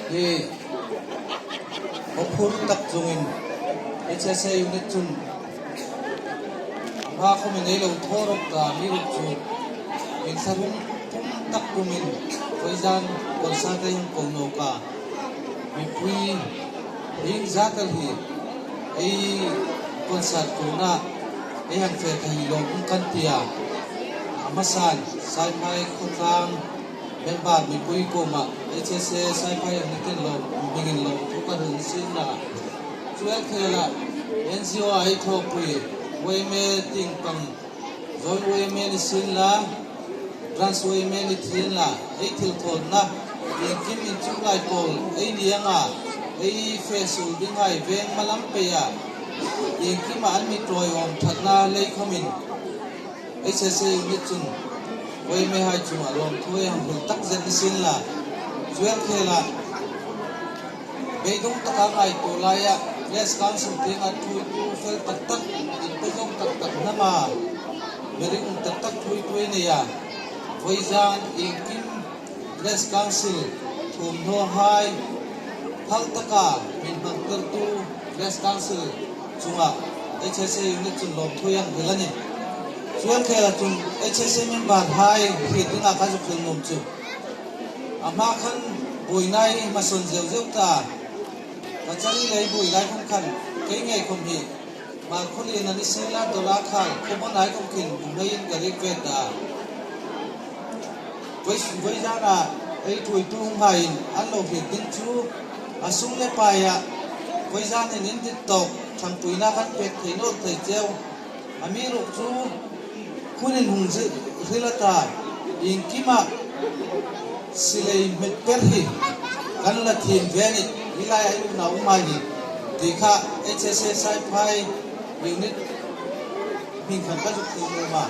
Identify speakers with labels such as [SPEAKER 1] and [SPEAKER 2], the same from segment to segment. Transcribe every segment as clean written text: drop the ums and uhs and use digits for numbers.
[SPEAKER 1] Hi awphur tak chungin HSA unit chun a hma khawmi nei lo thaw rawk ta mi ruk chu inthlahrung pum tak tumin Faizan concert a hung ko no ka mipui hing zatal hi ei concert tuna ei han fe thei lawm um kan tia a hmasan Saiphai khawtlang Member mipui kumah HSA Saiphai Unit-in lawm hmingin lawmthu ka rin sin la. Chuel khelah NGO ai thawkpui yma ting pang Joint yma ni sin la, Branch yma ni thin la, ei thil thawnna engkim inchung lai pawl ei nianga ei fe sul dingai veng hmalam peia engkimah an mi tawiawm thatna lei khawmin HSA unit chun yma hai chungah lawmthu ei ang hul tak zet ni sin la, Chuel khelah beidawng taka ngai tur laia Press Council tinga thuitu fel tak tak inpe zawng tak tak hnama mering tak tak thuitu ei nei a, Vawiizan engkim Press Council thawmhnaw hai phal taka min hmangtertu Press Council chungah HSA unit chun lawmthu ei ang hil a ni. Chuan khela chun HSA member hai hrit dingah khan zuk thil nuam chu a hma khan buainai hmasawn zeuh zeuh ta. Kachari lei bui lai khum khan kei ngei khum hi hmar khulian an i sila dawla khal khumawn ai khum khin bumhei in ka rik ve ta. Voi zan ah ei thuitu hung hai in an lo hrit ding chu a sum le pai ah voi zan in in dit tawk thangpuinak an pek thei nawl thei cheu. A mi ruk chu hun in hung hril a ta engkim ah silei hmet per hi kan la thin ve a ni. Hi lai ah i unau um ai ni ti kha HSA Saiphai unit hming khan ka zuk thei nuam a.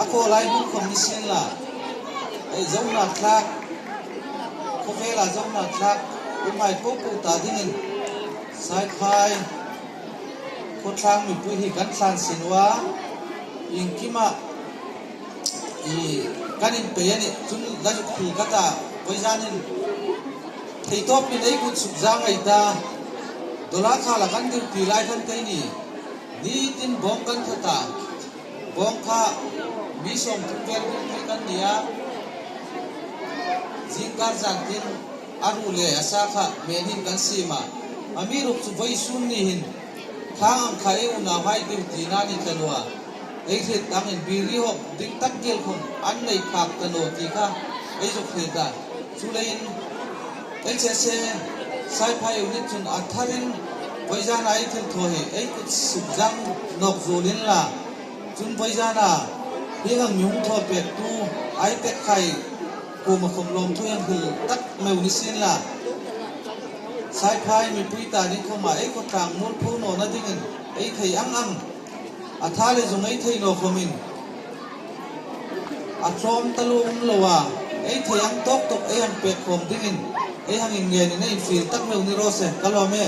[SPEAKER 1] A khaw lai hmun khawm ni sin la ei zohnak thlak khawvel ah zohnak thlak um ai ko ko ta ding in Saiphai Khawthlang mipui hi kan thlan sin u a, engkimah i kan inpei a nih cun la zuk thil ka ta vawizanin theitawp min ei kut suk za ngei ta dollar kha la kan dirpi lai khan kei ni nitin bawng kan that a, bawng kha mi 30 vel dirpi kan ni a, zingkar zantin A ru le a sa kha men in kan sim a, a mi ruk chu voi sun ni hin thang ang kha ei unau hai deuh ti na ni tla lua, ei hrit ang in biri hawk dik tak gel khum an nei phak ta lo ti kha ei zuk hrit a, chu lei in HSA Saiphai unit chun a thar in voi zan ah ei thil thaw hi ei kut suk zang nawk zul in la, chun voi zan ah hi ang mi hung thaw pek tu ai tek khai Kum a khawm lawm thu hian hul tak meuh ni sin la. Saiphai mipui tan in khawmah ei khawtlang mualpho nawna dingin ei thei ang ang. A tha le zung ei thei naw khawmin a tlawm ta lu um lo a, ei thei ang tawk tawk ei ang pek khawm dingin ei hangin ngenin a infil tak meuh ni rawh se. Ka lawm e.